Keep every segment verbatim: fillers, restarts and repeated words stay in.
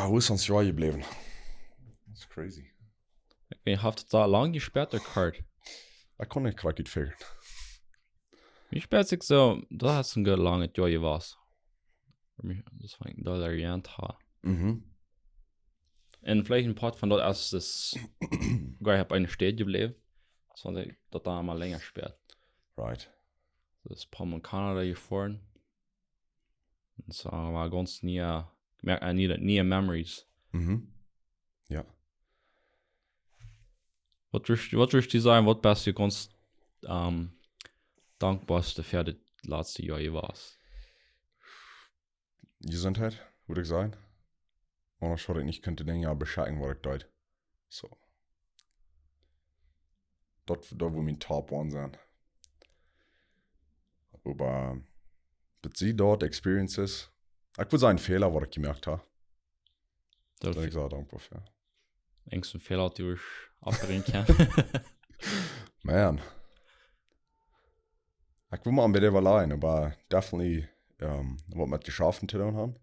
August ons Joa jebläwen. That's crazy. Ekj hab daut soo lang jespäat, de Card. Ekj kunn nich krakjt utfigren. Mie spät sikj soo, daut haft een langet Joa jewast. Fa mie, daut funk ekj doa erjänt ha. Mhm. Un veleicht een Poat von daut es, daut ekj hab eene Städ jebläwen. Daut funk ekj daut doa mau lenja spät. Right. Daut es een poa Mol Kanada jefoaren. Un soo wia gaunz niee, mer-, äh, niee, niee memories. Mhm. Ja. Waut wurscht, waut wurscht du sajen, waut best du gaunz, ähm, dankboaste fa daut latste Joa jewast? Jesuntheit, wudd ekj sajen. Aundasch haud ekj nich kunt de Dinja beschekjen, waut ekj deed. Soo. Daut, daut wudd mien Top one sennen. Oba, daut see daut Experiences. Ekj wudd sajen, Fäla, waut ekj jemoakt hab. Daut Daut ekj sea dankboa fa. Enjsten Fäla, dee wurscht aufbrinjen kaun. Man. Ekj wudd mau een bät äwalajen, oba definitely, ähm, waut met Jeschaften to doonen haben.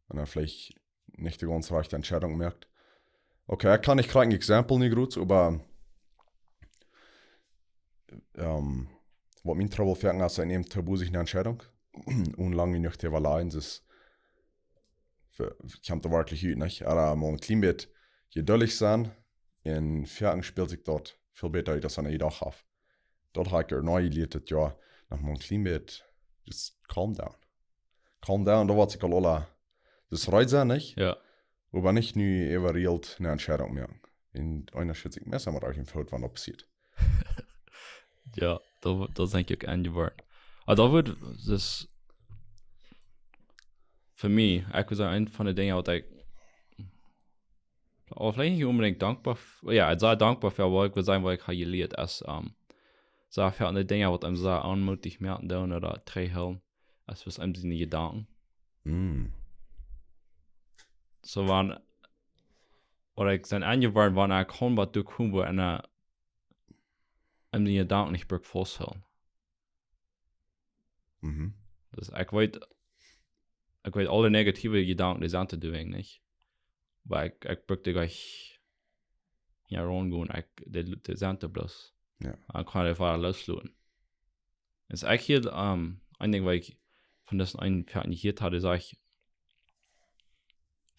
Un dan veleicht nich de gaunz rajchte Entscheidunk jemoakt. Okay, ekj kaun nich krakjt een Exempel nu groot, oba, ähm, waut mien Trubbel foaken es, ekj näm to bosich eene Entscheidunk. Un lang jenuach to äwalajen, daut kjemt werkjlich ut, nich? Oba mau een kjlien bät jeduldich sennen un foaken spält sikj daut väl bäta ut aus eena jedocht haft. Daut hab ekj uk noch jelieet, daut jo, noch mau een kjlien bät, just calm down. Calm down, daut woat sikj aul aula, daut rajcht sennen, nich? Jo. Oba nich nu äwareelt eene Entscheidunk moaken. Un eena schut sikj meist emol uk een Foot, wan daut passieet. Jo, daut, daut denkj ekj uk aun jeworden. Oba daut wudd, daut, fa mie, ekj wudd sajen, eent von de Dinja, waut ekj, oba veleicht nich onbedinjt dankboa f-, jo, ekj sie dankboa fa, waut ekj wudd sajen, waut ekj hab jelieet, es, ähm, soo väl Dinja, waut eenem soo aunmootich moaken doonen ooda trigjhoolen, es, es eenem siene Jedanken. Mm. Soo, wan, ooda ekj sie aun jeworden, wan ekj kaun waut doa komen, wua eena, eenem siene Jedanken nich brukt fausthoolen. Mhm. Daut ekj weet, ekj weet aule negative Jedanken, dee sent doa, nich? Oba ekj, ekj bruk dee nich, jo, rundgonen, ekj, dee, dee sent doa bloos. Jo. Dan kaun ekj eefach loosloten. Es ekj hia, ähm, een Dinkj, waut ekj von disen eenen Fäaten jehieet haud, dee säd,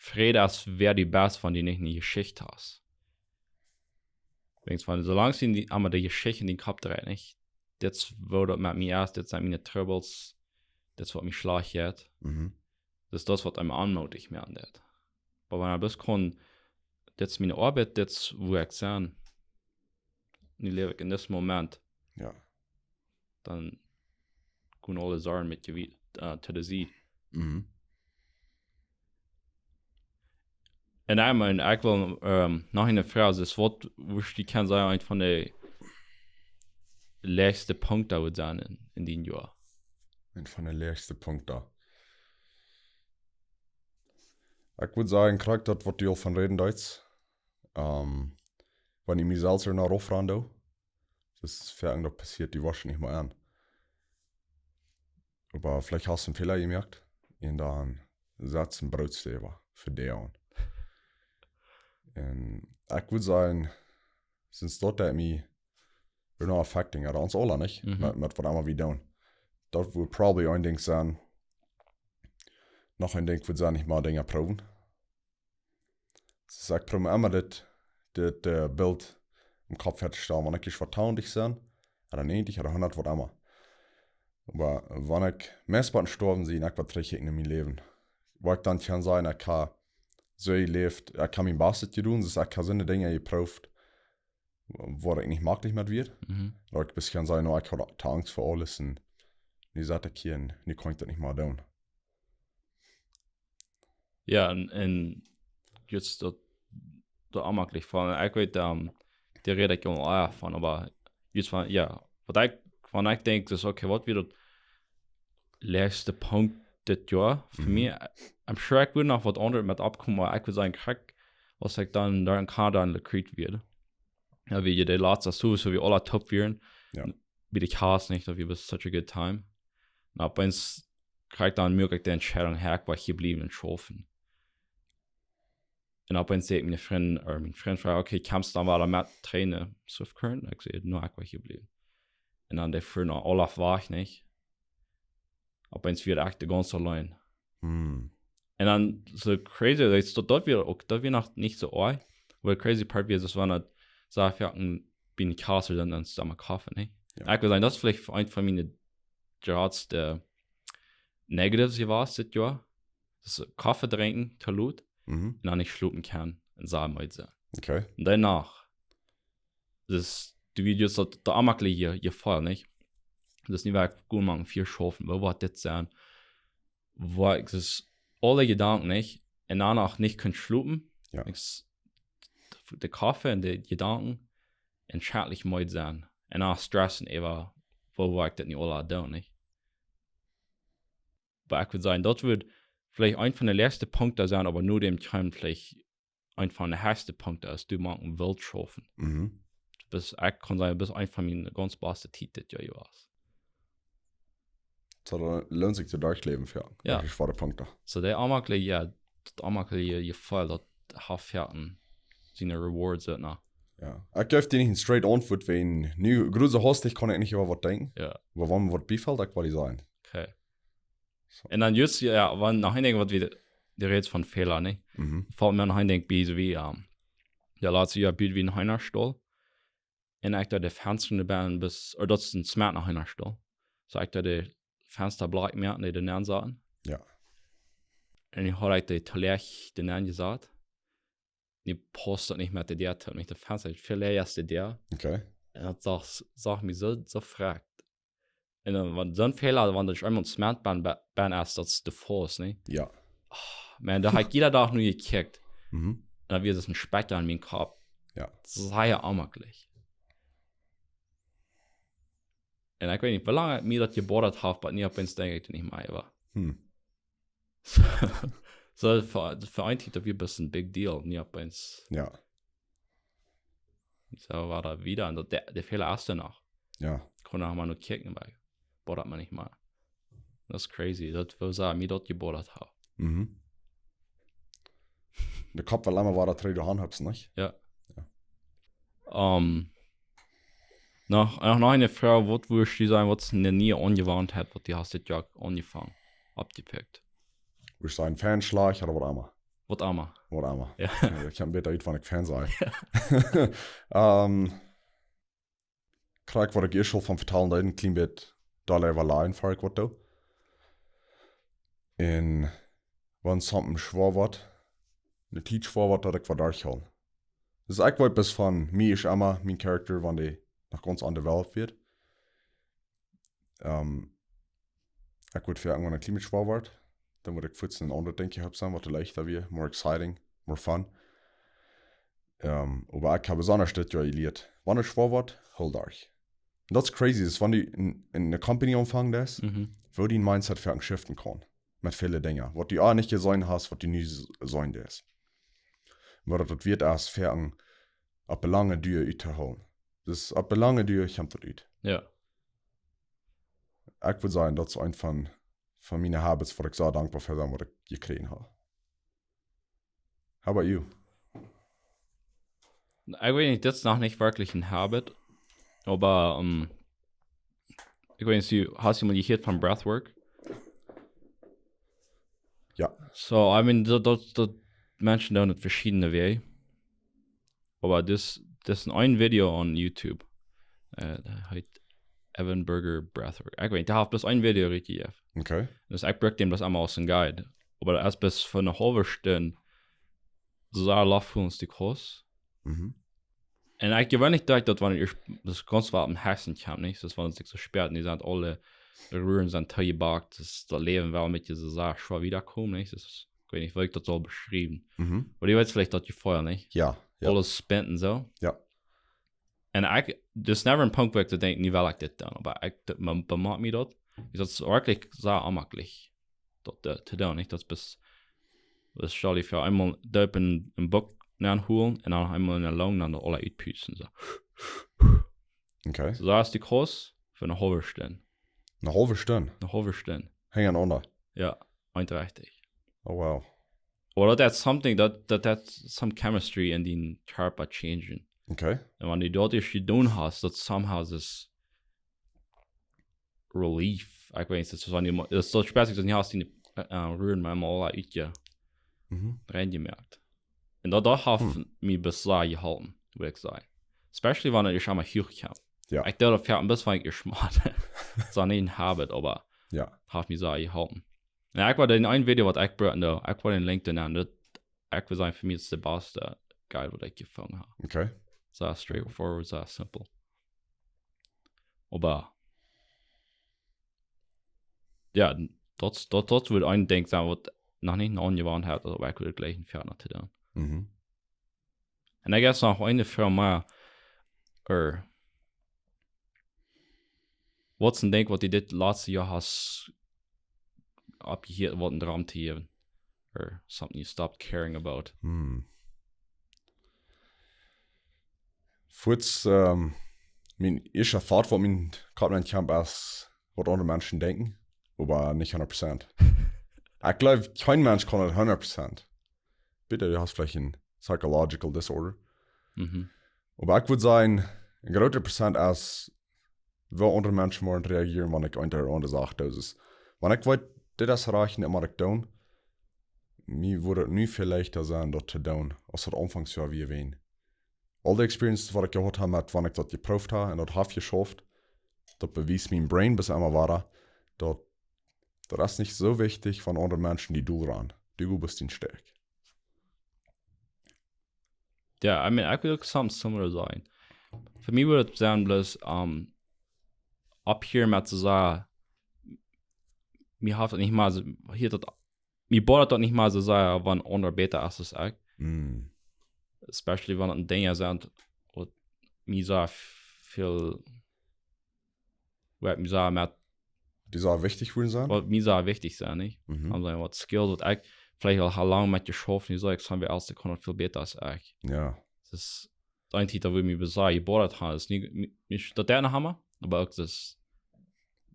Fräd es, wäa du best, wan du nich eene Jeschicht hast. Denkjst von, soo lang aus du emma de Jeschicht en dän Kopp dreist, nich? Dit es, woo daut met mie es, dit sent miene Trubbels, dit es, waut mie schlajcht jeit. Mhm. Daut es daut, waut eenem aunmootich moaken deit. Oba wan eena bloos kaun, dit es miene Oabeit, dit es, wua ekj sie. Nu läw ekj en disen Moment. Jo. Dan kjennen aule Sorjen met je wie-, äh, to de Sied. Mhm. Un ekj meen, ekj well, ähm, noch eene Froag, es, waut wurscht du kjennen sajen, eent von de läachste Punkten wudd sennen en, en dien Joa? Eent von de läachste Punkten. Ekj wudd sajen, krakjt daut, waut du aul von räden deetst. Ähm, wan ekj mie selfst doa noch rauf ran doo. Daut es foaken, daut passieet die woarschienlich nich mea aun. Oba veleicht hast du een Fäla jemoakt un dan sat een Brootstäwa fa die aun. Un ekj wudd sajen, since daut deit mie, we're not affecting at ons aula, nich? Mhm. Met, met waut emma wie doonen. Daut wudd probably een Dinkj sennen. Noch een Dinkj wudd sennen, nich mea Dinja proowen. Daut es, ekj proow emma dit, dit, äh, Bilt em Kopp väatostalen, wan ekj ieescht waut talendig sie, ooda näajentich ooda hundat, waut emma. Oba wan ekj meist bie stoawen sie, ekj waut trigjkjikj en mien Läwen. Waut ekj dan kaun sajen, ekj hab soo jeläft, ekj hab mien Bastet jedonen, daut es, ekj hab soone Dinja jeprooft, wua ekj nich jemekjlich met wia. Mhm. Daut ekj bloos kaun sajen, no, ekj haud too Angst fa aules un nu sit ekj hia un nu kaun ekj daut nich mea doonen. Jo, un, un jie daut, daut aunmootich von, ekj weet, ähm, doa räd ekj aul ea von, oba jie von, jo, waut ekj, wan ekj denkj, es, okay, waut wia daut läachste Punkt dit Joa fa Mhm. mie? I'm sure ekj wudd noch waut aundret met oppkomen, oba ekj wudd sajen, krakjt, aus ekj dan doa en Kanada en Lakriet wia. Jo, wie de latste, sowieso, wie aula toop wieren. Jo. Bie de Kjast, nich, daut wia such a good time. Un opp eemol kjrieech ekj dan moakjlich de Entscheidunk, hee, ekj woa hia bliewen un schaufen. Un opp eemol säd mien Frint, ooda mien Frint fruach: "Okay, kjemst dan wada met trainen Swift Current?" Un ekj säd: "Nä, ekj well hia bliewen." Un dan dee fuaren aula wajch, nich? Opp eemol wia ekj de gaunze auleen. Hm. Un dan soo crazy, daut, daut wia uk, daut wia noch nich soo oaj. Oba de crazy part wia, daut wan et soo, wia een bät Kaffee, dan, dan es daut mau Kaffee, nich? Jo. Ekj well sajen, daut es veleicht eent von miene jratste Negatives jewast dit Joa. Daut es Kaffee drinkjen, too lot, Mhm. un dan nich schlopen kjennen un sea meed sennen. Okay. Un doano, daut, du wieescht daut, daut aunfangs je, je voll, nich? Daut es nich, wua ekj goot mau vea schaufen, woo woat dit sennen? Wua ekj daut, aule Jedanken, nich? Un dan uk nich kunn schlopen. Jo. Ekj s-, de Kaffee un de Jedanken un schrakjlich meed sennen. Un dan stressen äwa, woo, woo ekj daut nu aula doo, nich? Oba ekj wudd sajen, daut wudd veleicht eent von de latste Punkten sennen, oba no däm kjemt veleicht eent von de hechste Punkten, aus du mau wellst schaufen. Mhm. Daut es, ekj kaun sajen, daut es eent von miene gaunz baste Tiet dit Joa jewast. Soo, dan loont sikj daut Läwen fa. Jo. Daut es schwoare Punkten. Soo, dee aunfangs, jo, daut aunfangs Jefeel, daut haft jo een, siene Rewards uk noch. Jo. Ekj jeef die nich eene straight Auntwuat, wan nu, groot soo hastich kaun ekj nich äwa waut denkjen. Jo. Oba wan mie waut biefelt, ekj well die sajen. Okay. Soo. Un dan just, jo, wan noch een Dinkj, waut wie, du rätst von Fäla, nich? Mhm. Felt mie noch een Dinkj bie, soo aus, ähm, jo, latst Joa bud wie een Heenastaul. Un ekj deed de Fensta no bennen bat, ooda daut es een Smett no Heenastaul. Soo ekj deed de Fensta block moaken, dee doa nenn saten. Jo. Un dan haud ekj dee too läach doa nenn jesat. Nu pausst daut nich met de Däa, daut met de Fensta, väl läaja aus de Däa. Okay. Un daut sach, sach mie soo, soo frakj. Un dan, wan soon Fäla, wan daut eemol Smett bennen, bennen es, daut es de Faust, nich? Jo. Maun, doa haud ekj jieda Dach no jekjikjt. Mhm. Un dan wia daut een Spetja aun mienen Kopp. Jo. Daut es sea aunfangs. Un ekj weet nich, woo lang mie daut jebodat haft, oba nu opp eemol denkj ekj doa nich mea äwa. Hm. Soo, fa, fa eent, daut wia een bät een big deal, nu opp eemol. Jo. Soo wia daut wada, un daut, de, de Fäla es doa noch. Jo. Kaun noch mau no kjikjen, oba bodat mie nich mea. Daut es crazy, daut, woo sea mie daut jebodat haft. Mhm. De Kopp well emma wada trigj doa han hupsen, nich? Ähm, noch, noch, noch eene Froag, waut wurscht du sajen, waut es eene niee Aunjewanheit, waut du hast dit Joa aunjefongen, oppjepikjt? Wurscht du sajen, Fan schlajcht ooda waut emma? Waut emma. Waut emma. Jo. Jo, ekj kaun bäta ut, wan ekj Fan saj. Ähm, krakjt waut ekj ieescht aul von vetalen deed, een kjlien bät doa äwa lajen, ver ekj waut doo. Un wan something schwoa woat, eene Tiet schwoa woat, daut ekj waut derchhoolen. Daut es, ekj weet bloos von mie es emma mien Character, wan dee noch gaunz aun de Welt wia. Ähm, ekj wudd fa irjentwaut een kjlien bät schwoa woat, dan wudd ekj fuaz een aundret Dinkj haben, waut leichta wia, more exciting, more fun. Ähm, oba ekj hab besonda dit Joa jelieet, wan et schwoa woat, hool derch. Un daut es crazy, daut es, wan du en, en eene Company aunfangen deist, Mhm. woo dien Mindset fa shiften kaun. Met väle Dinja. Waut du ea nich jeseenen hast, waut du nu s-, seenen deist. Oba daut et wieet es, fa opp de lange Dua uttoohoolen. Daut es opp de lange Dua kjemt daut ut. Jo. Ekj wudd sajen, daut es eent von, von miene Habits, waut ekj sea dankboa fa sie, waut ekj jekjräajen hab. How about you? Ekj weet nich, dit es noch nich werkjlich een Habit, oba, ähm, ekj weet nich, du, hast du mol jehieet von Breathwork? Jo. Soo, I mean, daut, daut, daut Menschen doonen et veschiedne Wäaj. Oba dit, dit es een Video opp YouTube. Äh, dee heet Evan Berger Breathwork. Ekj weet nich, dee haft bloos een Video rutjejäft. Okay. Daut es, ekj bruck dän bloos emol aus een Guide. Oba daut es bloos fa eene haulwe Stund soo sea Loft füllen aus du kaust. Mhm. Un ekj jeweenlich docht daut, wan ekj, daut es gaunz waut em Hoaten kjemt, nich? Daut es, wan et sikj soo spieet, un dee sent aule Ruaren sent toojebakt, daut es daut Läwen well met dise Sach schwoa wieda komen, nich? Daut es, ekj weet nich, woo ekj daut saul beschriewen. Mhm. Oba du weetst veleicht daut Jefeel, nich? Jo, jo. Aules spinnt un soo. Jo. Un ekj, daut es never een Punkt, wua ekj denkj, nu well ekj dit doonen, oba ekj, daut, maun, maun moakt mie daut. Daut es werkjlich soo aunjenehm, daut, äh, to doonen, nich? Daut es, daut es, stell die väa, eemol deep een, een Buck nenhoolen un dan eemol en de Lung, dan daut aula utpusten, soo. Okay. Soo, daut es dee Kurs fa eene haulwe Stund. Eene haulwe Stund? Eene haulwe Stund. Hinjarenaunda? Jo, eenundartich. Oh, wow. Or that something that that that's some chemistry in the Körper changing. Okay. And when you don't issue don't has that somehow this relief. Ich weiß, das ist so eine, das ist so spaßig, dass du hast die uh, rühren mein Mal ich ja Mhm. reingemerkt. Und da, da hat mich besser geholfen, würde ich sagen. Especially wenn ich einmal hochkam. Ja. Ich dachte, fährt ein bisschen geschmatt. Das war nicht ein Habit, aber Ja. Hat mich sehr geholfen. Ja, ich war in ein Video, was ich bräuchte, no. Ich war in LinkedIn an, das, ich würde sagen, für mich ist der beste Guide, was ich gefunden habe. Okay. Sehr straightforward, sehr simple. Aber, ja, das, das, das würde ein Ding sein, was noch nicht angewandt hat, aber ich würde gleich ein Ferner zu tun. Mhm. Und ich guess noch eine Frage mehr, er, was ein Ding, was du dit letzte Jahr hast abgehört, was ein Drum to geben? Or something you stopped caring about? Hm. Fuaz, ähm, mein erster Thought, was mein Kopf in Camp ist, was andere Menschen denken, aber nicht hundert Prozent. Ich glaube, kein Mensch kann das hundert Prozent. Bitte, du hast vielleicht ein psychological disorder. Mhm. Aber ich würde sagen, ein großer Prozent ist, wie andere Menschen morgen reagieren, wenn ich eine oder andere Sache tue. Also, wenn ich weiß, das ist recht, das muss ich tun, mir würde es nie viel leichter sein, das zu tun, als das anfangs ja wie wenn. All die Experiences, was ich gehabt habe, mit, wenn ich das geprüft habe und das habe geschafft, das bewiest mein Brain bis immer wieder, dass das ist nicht so wichtig von anderen Menschen, die du ran. Du bist den Stärk. Ja, I mean, ich will something similar sein. Für mich würde es sein, bloß, um, ab hier mal zu sagen, mir hat das nicht mal so, hier das, mir bothert das nicht mal so sehr, wenn andere besser ist als ich. Mm. Especially wenn es Dinge sind, was mir sehr viel, was mir sehr mit Die sehr wichtig würden sein? Wat mir sea wichtich sent, nich? Mhm. Aulsoo waut Skills, waut ekj veleicht aul lang met jeschauft, un soo, ekj sie bie Elste kaun daut väl bäta aus ekj. Ja. Daut es, daut eent, daut wia mie bie sea jeboat, daut es nich, nich daut dee noch haben, oba uk daut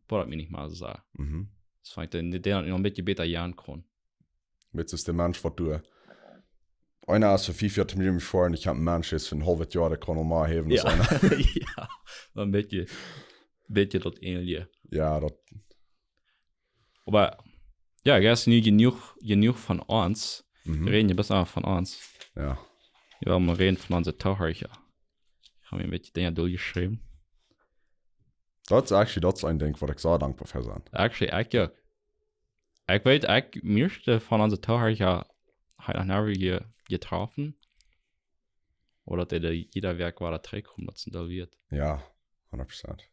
boat mie nich mea soo sea. Mhm. Daut funk ekj, daut dee noch een bät bäta gonen kunn. Met is de Mensch, waut du, eena es fa fief Joa to mie jefoaren, ekj hab een Mensch, es fa een haulwet Joa, dee kaun noch mea haben aus eena. Jo, een bät, bät daut ähnelje. Ja, daut. Oba, jo, ekj guess nu jenuach, jenuach von ons. Mhm. Wie räden je bloos noch von ons. Ja. Jo, wie räden von onse Toohorcha. Ekj hab mie een bät Dinja doljeschräwen. Daut es actually, daut es een Dinkj, waut ekj sea dankboa fa sie. Actually, ekj uk. Ekj weet, ekj, mieeschte von onse Toohorcha hab ekj noch nie je-, jetroffen. Ooda daut dee jieda Wäakj wada trigjkomen, daut es een Deel wieet. Ja, hundat Prozent.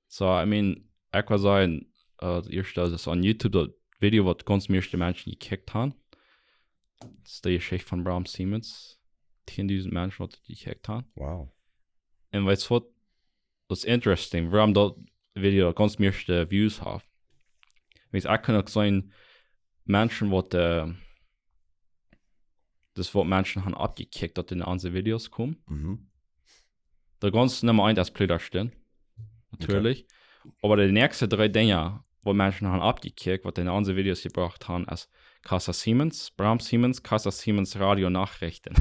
So, I mean, ekj wudd sajen, äh, daut ieeschte, daut es opp YouTube daut Video, waut gaunz mieeschte Menschen jekjikjt haben. Daut es de Jeschicht von Bram Siemens. Tieen dusent Menschen, waut daut jekjikjt haben. Wow. Un weetst waut? Daut es interesting, wuarom daut Video gaunz mieeschte Views haft. Wiels ekj kunn uk seenen, Menschen waut, äh, daut waut Menschen haben aufjekjikjt, daut en onse Videos komen. Mhm. De gaunz Numma eent es Plüda Stien. Natürlich. Oba de näakjste dree Dinja, waut Menschen haben aufjekjikjt, waut en onse Videos jebrocht haben, es Casa Siemens, Bram Siemens, Casa Siemens Radio Nachrichten.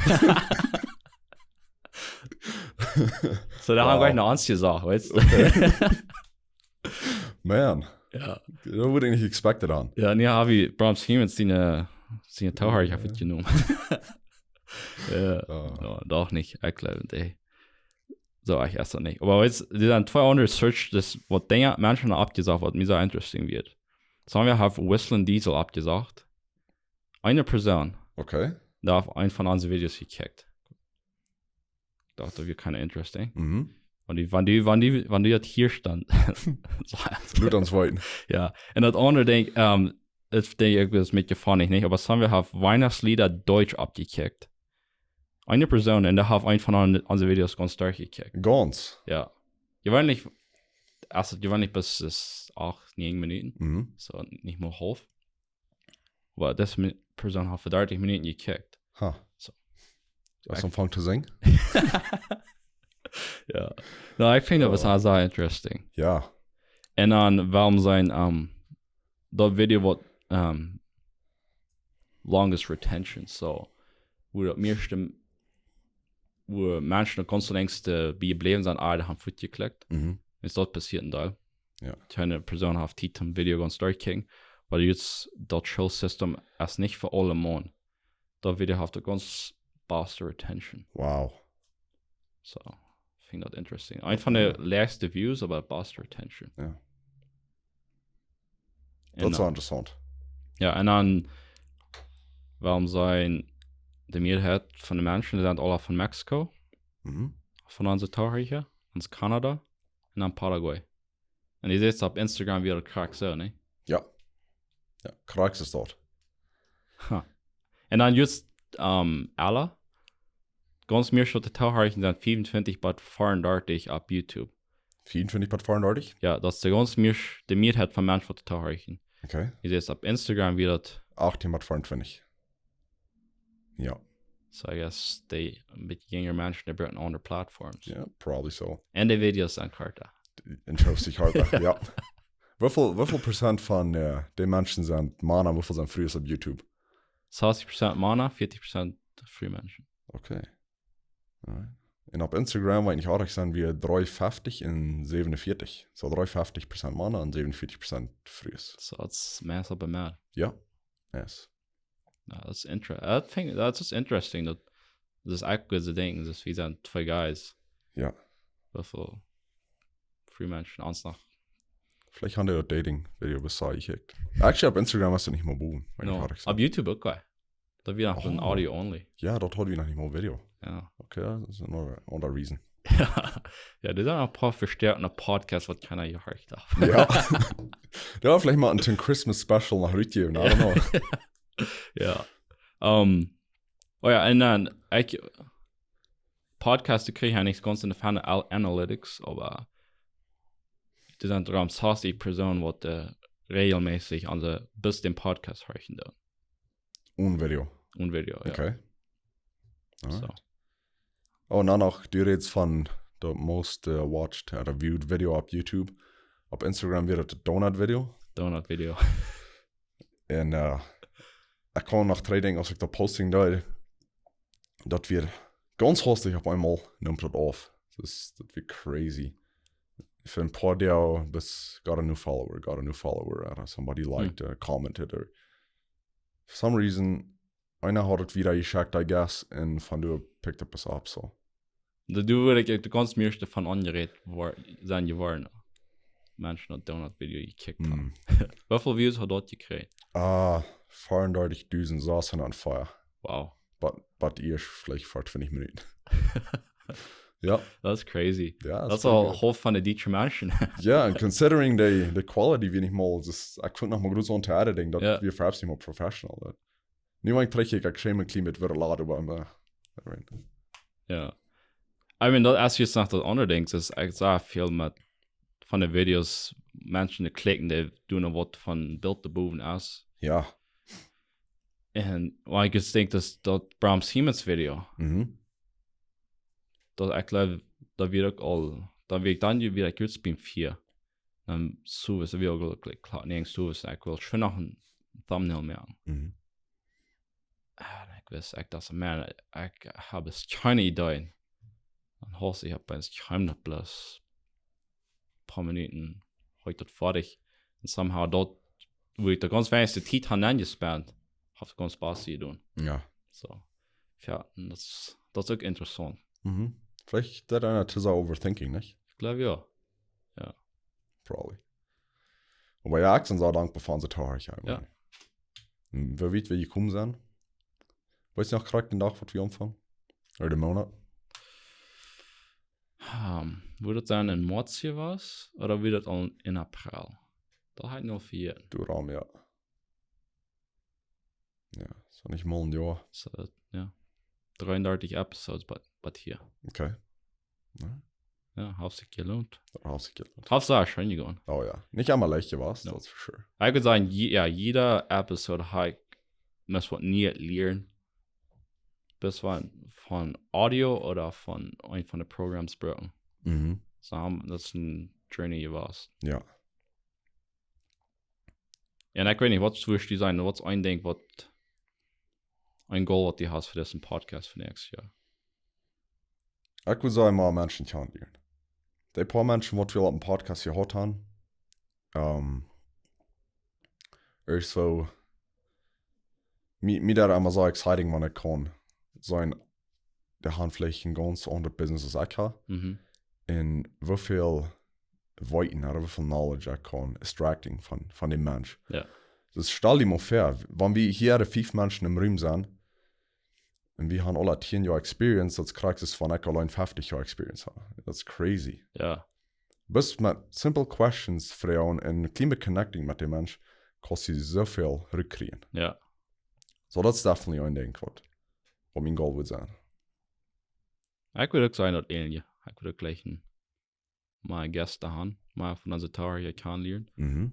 So, doa haben Wow. wie noch ons jesajcht, weetst du? Man, Jo. daut wudd ekj nich expected haben. Jo, nu hab wie Bram Siemens siene, siene Toohorcha aufjenomen. Jo, Ah. jo, doch nich, ekj jleew, ey. Soo, ekj es daut nich. Oba weetst, dee sent twee hundert Search, daut waut Dinja, Menschen haben aufjesajcht, waut mie soo interesting wia. Soo, wie haben Whistling Diesel aufjesajcht. Eene Persoon, Okay. dee haft eent von onse Videos jekjikjt. Docht, daut wia kinda interesting. Mhm. Un dee, wan dee, wan dee, wan dee daut hieescht, dan, soo, Lot ons weeten. Jo, un daut aundre Dinkj, ähm, daut Dinkj uk, daut es een bät funny, nich? Oba soo, wie haben Weihnachtslieder Deutsch aufjekjikjt. Eene Persoon, un dee haft eent von on-, onse Videos gaunz derchjekjikjt. Gaunz. Jo. Jeweenlich, aulsoo jeweenlich bloos es acht, näajen Minuten. Mhm. Soo, nich mol haulf. Oba dise Mi-, Persoon haft fa dartich Minuten jekjikjt. Ha. Soo. Hast du aunjefongen to sinjen? Jo. No, ekj finj daut Jo. Sea interesting. Jo. Un dan wuarom sien, ähm, daut Video waut, ähm, longest retention. So, woo daut mieeschte, woo Menschen daut gaunz längste bie jebläwen sent, ah, dee haben fuat jeklikjt. Mhm. Es daut passieet een Deel. Jo. Kjeene Persoon haft Tiet toom Video gaunz derchkjikjen, oba jie, daut Show System es nich fa aulemaun. Daut Video haft de gaunz baste retention. Wow. So, ekj finj daut interesting. Eent von de läachste Views, oba baste retention. Jo. Un Daut es dan- interessaunt. Jo, un dan, wuarom sent de Mearheit von de Menschen, dee sent aula von Mexiko, Mhm. von onse Tohorcha, aus Kanada un dan Paraguay. Un jie seenen opp Instagram wia daut krakjt soo, nä? Jo. Jo, krakjt es daut. Ha. Un dan jrod, ähm, aule, gaunz mieeschte waut de Tohorcha sent, fiefuntwintich bat veeaundartich opp YouTube. Vieruntwintich bat veeaundartich? Jo, daut es de gaunz mieescht-, de Mearheit von Menschen waut de Tohorcha. Okay. Jie seenen opp Instagram wia daut, Achtieen bat veeruntwintich. Jo. so I guess dee een bät jinjre Menschen, dee brucken aundre Plattforms. Jo, probably so. Un de Videos sent korta. Interesting, harta, jo. Woo väl, woo väl Prozent von, äh, de Menschen sent Mana, woo väl sent Frues opp YouTube? Sastich Prozent Mana, veatich Prozent Frumenschen. Okay. Alright. Un opp Instagram, wan ekj nich oajch sie, sent wie dreeunfeftich un säwenuntachentich. So dreeunfeftich Prozent Mana un säwenuntachentich Prozent Frues. So, daut es meist opp een Mea. Jo. Yes. Jo, daut es inter-, I think, daut es interesting, daut, daut es uk goot to denkjen, daut wie sent twee Guys. Jo. Woo väl Frumenschen ons noch. Veleicht haben dee daut Dating-Video bie sikj jekjikjt. Actually, opp Instagram es daut nich mea bowen, wan ekj No, nich oajch sie. opp YouTube uk, okay. Daut wia noch een Oh. Audio only. Jo, daut haud wie noch nich mea Video. Jo. Okay, daut es another, another reason. Jo, doa sent noch een poa vestäakte Podcasts, waut kjeena jehorcht haft. Jo. Jo, veleicht mol een Christmas Special noch rutjäwen, I don't know. Jo. Ähm, oh jo, un dan, ekj, Podcasts, dee kjrieen jo nich gaunz enne Ferne Al-, Analytics, oba doa sent rom sastich Persoon waut, äh, regelmäßig aun de, bloos dän Podcast horchen doonen. Un Video. Un Video, jo. Okay. So. Alright. Oh, un dan noch, du rätst von de most, äh, watched, äh, viewed Video opp YouTube. Opp Instagram wia daut de Donut Video. Donut Video. Un, äh, ekj kaun noch trigj denkjen, aus ekj daut posting deed, daut wia gaunz hastich opp eemol, neem daut auf. Daut es, daut wia crazy. Fa een poa Doag bloos got a new follower, got a new follower, or somebody liked, uh, commented, or for some reason, eena haud daut wada jeschekjt, I guess, un von doa picked it up, so. Doa, doa wia ekj de gaunz mieeschte von aunjerät wor-, sent jeworden. Menschen daut Donut Video jekjikjt haben. Mm. Woo väl Views haud daut jekjräajen? Ah, veaundartichdusend sasshundat un vea. Wow. But, but ieescht veleicht fa twintich Minuten. Jo. Daut es crazy. Jo, Daut es aul haulf von de dietsche Menschen. Jo, un considering de, de quality, wia nich mol, daut, ekj funk noch mol goot soo een Editing, daut Jo. wia perhaps nich mol professional, daut. Nu, wan ekj trigj kjikj, ekj schäm mie een kjlien bät wada lat, oba, I mean, Jo. I mean, daut es jrod noch daut aundre Dinkj, daut ekj sach väl met von de Videos, Menschen dee klikjen, dee doonen waut von Bilt to bowen es. jo. Un wan ekj jrod denkj, daut, daut Bram Siemens Video, Mhm. daut ekj jleew, daut wia uk aul, dan wia ekj dan wia ekj jrod bie vea. Dan soo es wia uk like, klar, nä, soo es, ekj well schwind noch een Thumbnail moaken. Mhm. Ah, un ekj wist, ekj docht, man, ekj hab ieescht kjeene Idee. Dan haud ekj opp eemol kjeem daut bloos poa Minuten, haud ekj daut foadich. Un somehow daut, woo ekj de gaunz weinigste Tiet haud aunjespent, haud ekj gaunz Spos jedonen. Jo. So. Jo, un daut es, daut es uk interessaunt. Mhm. Veleicht daut eena to sea overthinking, nich? Ekj jleew, jo. Probably. Oba jo, ekj sie soo dankboa fa onse Tohorcha, Jo. Maun. Un woo wiet wie jekomen sent? Weetst du noch krakjt dän Dach, waut wie aunfungen? Ooda dän Moonat? Hm, wia daut dan en Moaz wia? Ooda wia daut aul en April? Daut haud ekj noch vejäten. Du Ram, jo. Jo, soo nich mol een Joa. So, jo. Dreeundartich Episodes, but, but hia. Okay. Jo, Jo, haft sikj jeloont. daut haud ekj jedocht. Haft sea scheen jegonen. Oh jo. Nich emma leicht jewast, Jo. daut es for sure. Ekj wudd sajen, je-, jo, jiede Episode haud ekj must waut Nieet lieren. Best von, von Audio ooda von eent von de Programs brucken. Mhm. So, daut es eene Journey jewast. Jo. Un ekj weet nich, waut wurscht du sajen, waut es een Dinkj, waut een goal waut du hast fa disen Podcast fa näakjstet Joa? Ekj wudd sajen, mea Menschen kjanen lieren. Dee poa Menschen waut wie aul oppem Podcast jehaut haben, ähm, es soo, mie, mie daut emma soo exciting, wan ekj kaun seenen, dee haben veleicht een gaunz aundret Business aus ekj hab. Mhm. Un woo väl Weeten, ooda woo väl Knowledge ekj kaun extracten von, von dän Mensch. Jo. Daut stal die mol väa, wan wie hia de fief Menschen em Rum sent, un wie haben aule tieen Joa Experience, daut es krakjt aus wan ekj auleen feftich Joa Experience hab. Daut es crazy. Jo. Bloos met simple questions froagen un kjlien bät connecting met dän Mensch, kaust du soo väl trigjkjrieen. Jo. So, daut es definitely een Dinkj waut, waut mien goal wudd sennen. Ekj wudd uk sajen daut änelje. Ekj wudd uk jlikj een, mea Gäste haben, mea von onse Zuhöra kjanen lieren. Mhm.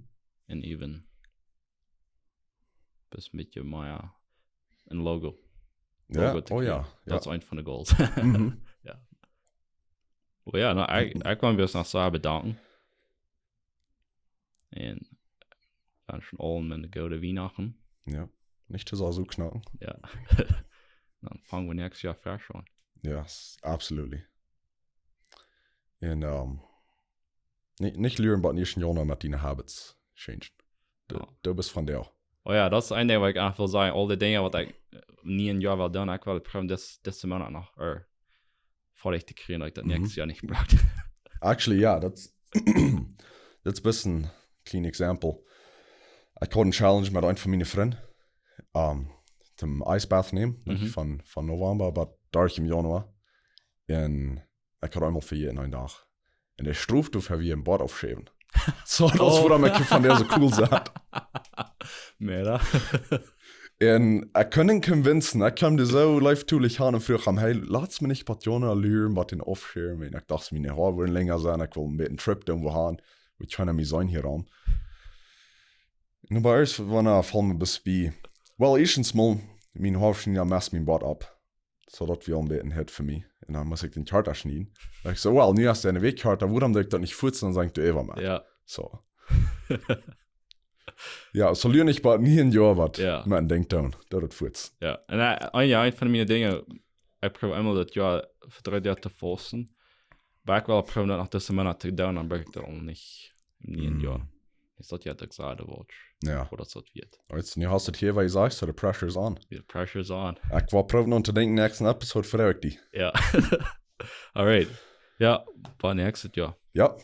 Un even bloos een bät mea een Logo. Jo, Logo to oh jo, kjrieen. Jo. Daut es eent von de goals. Mhm. Jo. Well, jo, nu, ekj, ekj well junt noch soo bedanken. Un dan scheen aulen eene goode Wienachten. Jo. Nich too sea soo knacken. Jo. Dan fang wie näakjstet Joa fresch aun. Yes, absolutely. Un, ähm, nich, nich lieren, but nich schon Joa met diene habits changen. Du, Jo. du best von dee. Oh jo, daut es een Dinkj waut ekj eefach well sajen. Aul dee Dinja waut ekj, äh, nu een Joa well doonen, ekj well proowen dit, dit Moonat noch, ooda foadich to kjrieen, daut ekj daut Mhm. näakjstet Joa nich bruck. Actually, jo, daut, daut es een bät een clean example. Ekj haud eene Challenge met eenen von miene Frind, ähm, toom Ice Bath nämen, Mhm. von, von November bat dertich em Januar. Un ekj haud eemol fa jieda eenen Dach. Un de Strof doafäa wia een Boat aufschäwen. So, daut es Oh. wuarom ekj von dee soo cool sie. Mea. Un ekj kunn am convincen, ekj kjeem doa soo leeftolich aun un fruach am: "Hey, lat mie nich bat Joa lieren, bat dän aufschäwen." Un ekj docht, miene Hoa wudden lenja sennen, ekj well een bät een Trip doonen, wua han, wie kjennen mie seenen hia aun. Un bie ieescht, wan, äh, foll mie bloos bie. Well, ieeschtens mol, mien Hoafschnieda mest mien Boat opp. So daut wia een bät een Hit fa mie. Un dan must ekj dän Kjarta schnieden. Ekj saj: "Well, nu hast du eene Wäakj Kjarta, wuarom deed ekj daut nich fuaz?" Dan säd ekj: "Du, Eva, Mann." Jo. So. Jo, so lieren ekj bat nu een Joa waut Jo. met een Dinkj doonen. Daut es fuaz. Jo. Un, äh, een, jo, eent von miene Dinja, ekj proow eemol daut Joa fa dree Doag to fausten. Oba ekj well proowen daut noch disen Moonat to doonen, dan bruck ekj daut aul nich em nieen Mm. Joa. Es daut jo daut ekj saj, de Watch. Jo. Woo daut soo wieet. Jetzt, nu hast du daut hia, waut du sajst, so the pressure is on. The pressure is on. Ekj well proowen aun to denkjen, näakjste Episode froag ekj die. Jo. Alright. Jo, bat näakjstet Joa. Jo.